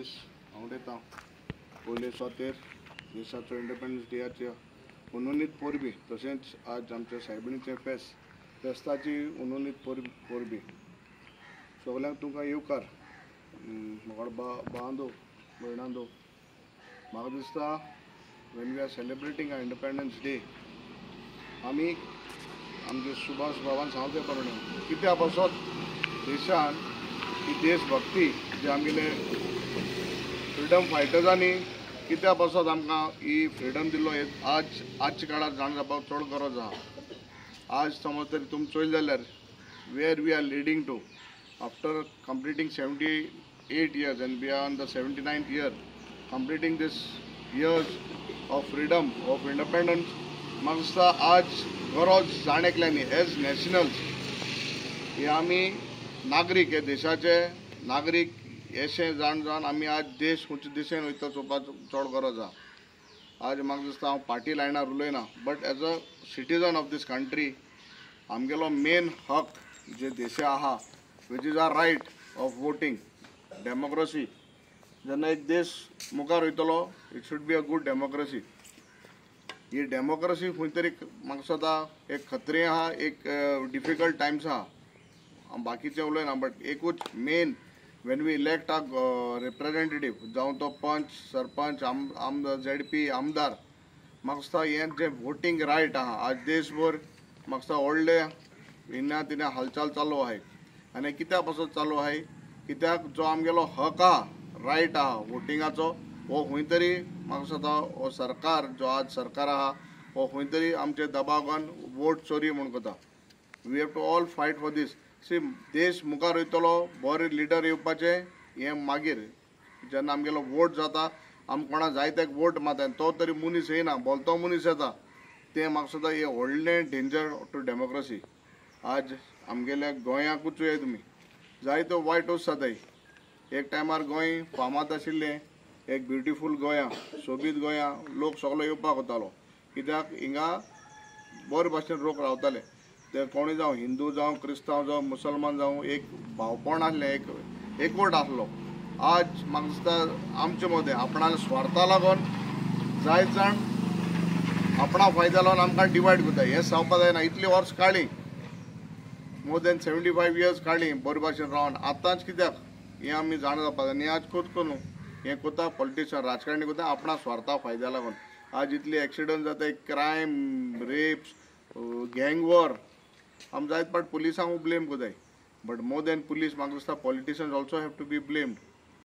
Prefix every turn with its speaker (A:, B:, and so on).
A: दीस आवडटा. पयले सोतेर देशाचो इंडिपेंडन्स डेयाच्या उनोनीत परबी, तशेंच आज आमच्या सायबिणीचें फेस्त, फेस्ताची उनोनीत परबी. सगल्यांक तुमकां येवकार. म्हाका बांदो भयणांदो, म्हाका दिसता when we are celebrating our Independence Day, आमी आमचे सुभाष बाबान सांगते प्रमाणे कित्या पासत देशान ही देशभक्ती जे आमगेले फ्रिडम फायटर्सांनी कित्या पासत आमकां ही फ्रिडम दिल्लो, हे आज आजच्या काळार जाण जावपाक चड गरज आहा. आज समज तरी तुमी चोयलें जाल्यार where we are leading to after completing 78 years and we are on the 79th year completing this years of freedom of independence. म्हाका दिसता आज गरज जाण एकल्यांनी एज नॅशनल्स हे आमी नागरीक, हे देशाचे नागरीक अशें जाण जावन आमी आज देश खंयच्या दिशेन वयता चोवपाक चड गरज आहा. आज म्हाका दिसता हांव पार्टी लायनार उलयना, but as a citizen of this country आमगेलो मेन हक जे देशा आहा, which is our right of voting, democracy. जेन्ना एक देश मुखार वयतलो, it should be a good democracy. He democracy खंय तरी म्हाका दिसता एक खतरे आहा, एक डिफिकल्ट टायम्स आहा. हांव बाकीचें उलयना, बट एकूच main when we elect our representative, जावं तो पंच, सरपंच, आम झेडपी, आमदार, म्हाका दिसता हें जें वोटींग रायट आहा आज देशभर म्हाका दिसता व्हडले हिन्ना तिना हालचाल चालू आहाय. आनी कित्या पासत चालू आहाय, कित्याक जो आमगेलो हक आहा, रायट आहा वोटिंगाचो, हो खंय तरी म्हाका दिसता हो सरकार जो आज सरकार आहा हो खंय तरी आमचे दबावान वोट चोरी म्हूण करता. We have to all fight for this. See, देश मुखार वयतलो, बरे लिडर येवपाचे हें मागीर जेन्ना आमगेलो वोट जाता, आम कोणा जाय तेका वोट मारता, तो तरी मनीस येना, बोलतो मनीस येता, तें म्हाका दिसता हें व्हडलें डेंजर टू डेमोक्रेसी. आज आमगेल्या गोंयाकूच चोयात तुमी, जायत्यो वायट वस्तू जाताय. एक टायमार गोंय फामाद आशिल्लें, एक ब्युटिफूल गोंया, सोबीत गोंया, लोक सगलो येवपाक वतालो, कित्याक हिंगा बरे भाशेन लोक रावताले. ते कोणूय जावं, हिंदू जावं, क्रिस्तांव जावं, मुसलमान जावं, एक भावपण आसलें, एक एकवट आसलो. आज म्हाका दिसता आमचे मदें आपणाल्या स्वार्था लागून जायत जाण आपणा फायद्या लागून आमकां डिवायड करता. हें जावपा जायना. इतलीं वर्स काडलीं, मोर दॅन 75 इयर्स काडलीं बरे भाशेन रावन, आतांच कित्याक हें आमी जाणा जावपा जाय. आनी आज कोत करूं हें कोता पॉलिटिशन, राजकारणी कोता आपणा स्वार्था फायद्या लागून. आज इतली एक्सिडंट जाता, क्रायम, रेप्स, गँग वॉर, आमी जायत पाट पुलिसांक ब्लेम करताय, बट मोर दॅन पुलीस म्हाका दिसता politicians also have to be blamed.